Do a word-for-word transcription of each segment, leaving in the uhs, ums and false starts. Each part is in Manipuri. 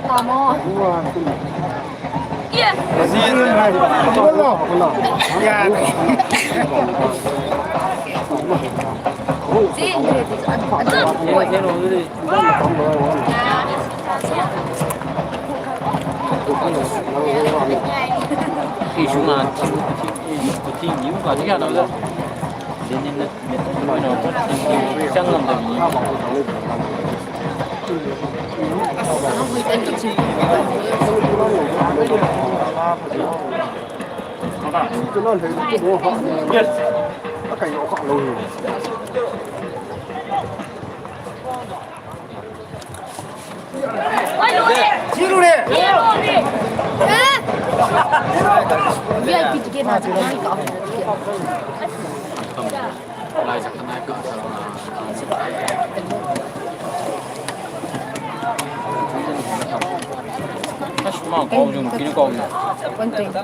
ꯇꯥꯃꯣ꯫ ꯆꯦꯟꯗ꯭ꯔꯗꯤ ꯑꯗꯨ, ꯑꯗꯨ ꯑꯣꯏ꯫ ꯁꯤꯁꯨ ꯉꯥꯟ ꯊꯤꯡꯉꯤꯕ ꯀꯥꯟꯗ ꯌꯥꯗꯕꯗ ꯂꯦꯅꯤꯟꯅ ꯆꯪꯉꯝꯗꯕꯅꯤ꯫ ꯁꯤꯔꯨꯔꯦ꯫ ꯚꯤ ꯑꯥꯏ ꯄꯤ ꯇꯤꯀꯦꯠ ꯅꯍꯥꯟ ꯆꯠꯄ ꯃꯤ ꯀꯛꯑꯝꯃꯦ꯫ ꯑꯁ, ꯃꯥ ꯀꯥꯎꯕꯁꯦ ꯑꯃꯨꯛ ꯊꯤꯅ ꯀꯥꯎꯏꯅꯦ꯫ One twenty.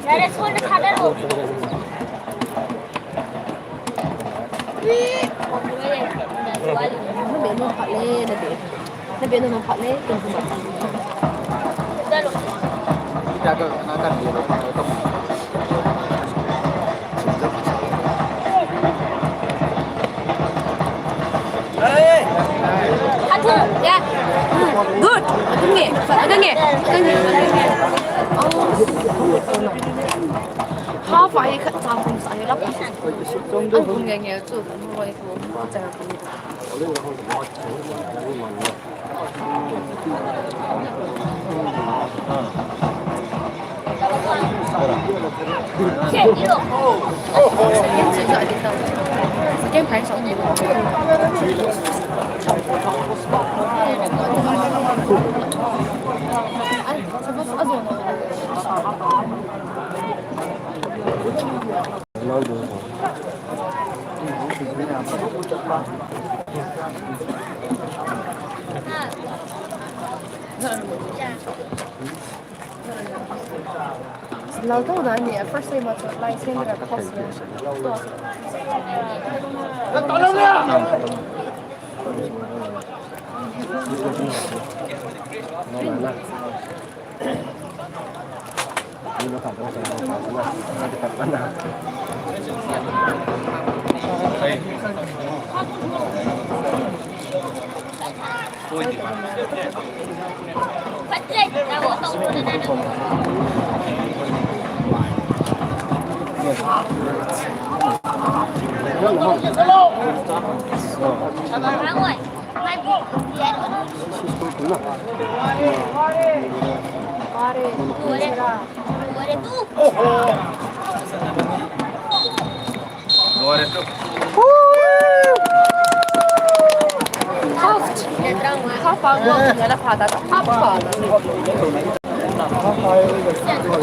ꯌꯥꯔꯦ, ꯁꯣꯝꯗ ꯊꯥꯗꯔꯛꯑꯣ꯫ ꯅꯕꯦ ꯅꯣꯡ ꯐꯥꯠꯂꯦ, ꯅꯕꯦ꯫ ꯅꯕꯦ ꯅꯣꯡ ꯐꯥꯠꯂꯦ, ꯀꯩꯅꯣ꯫ Good. ꯑꯗꯨꯅꯦ꯫ ꯑꯗꯨꯅꯦ꯫ ꯑꯗꯨꯅꯦ꯫ ꯑꯧ꯫ ꯍꯥꯐ ꯑꯩ ꯈ-, ꯆꯥꯛꯈꯨꯝ ꯆꯥꯛ ꯍꯦꯛ ꯂꯥꯛꯄ꯫ ꯑꯗꯨꯝ ꯌꯦꯡꯉꯦ꯫ ꯆꯨ-, ꯃꯣꯏ ꯆꯥꯔꯛꯄꯅꯦ꯫ ꯂꯧꯊꯣꯛꯎꯗꯥꯏꯅꯦ? First time ꯃꯊꯛ ꯂꯥꯏ ꯁꯦꯝꯗ꯭ꯔꯒ ꯐꯥꯎꯁꯤꯔ?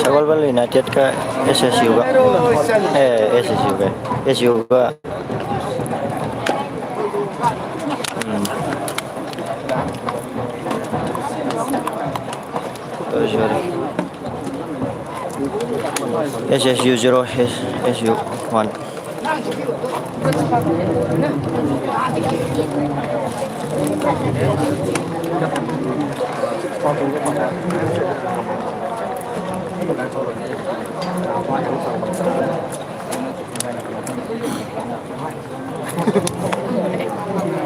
ꯁꯒꯣꯜꯕꯜ ꯌꯨꯅꯥꯏꯇꯦꯠꯀ ꯑꯦꯁ ꯑꯦꯁ ꯌꯨꯒ, ꯑꯦ, ꯑꯦꯁ ꯑꯦꯁ ꯌꯨꯒ, ꯑꯦꯁ ꯌꯨꯒ꯫ ꯎꯝ꯫ Sorry, sorry. S S U zero, S S U one.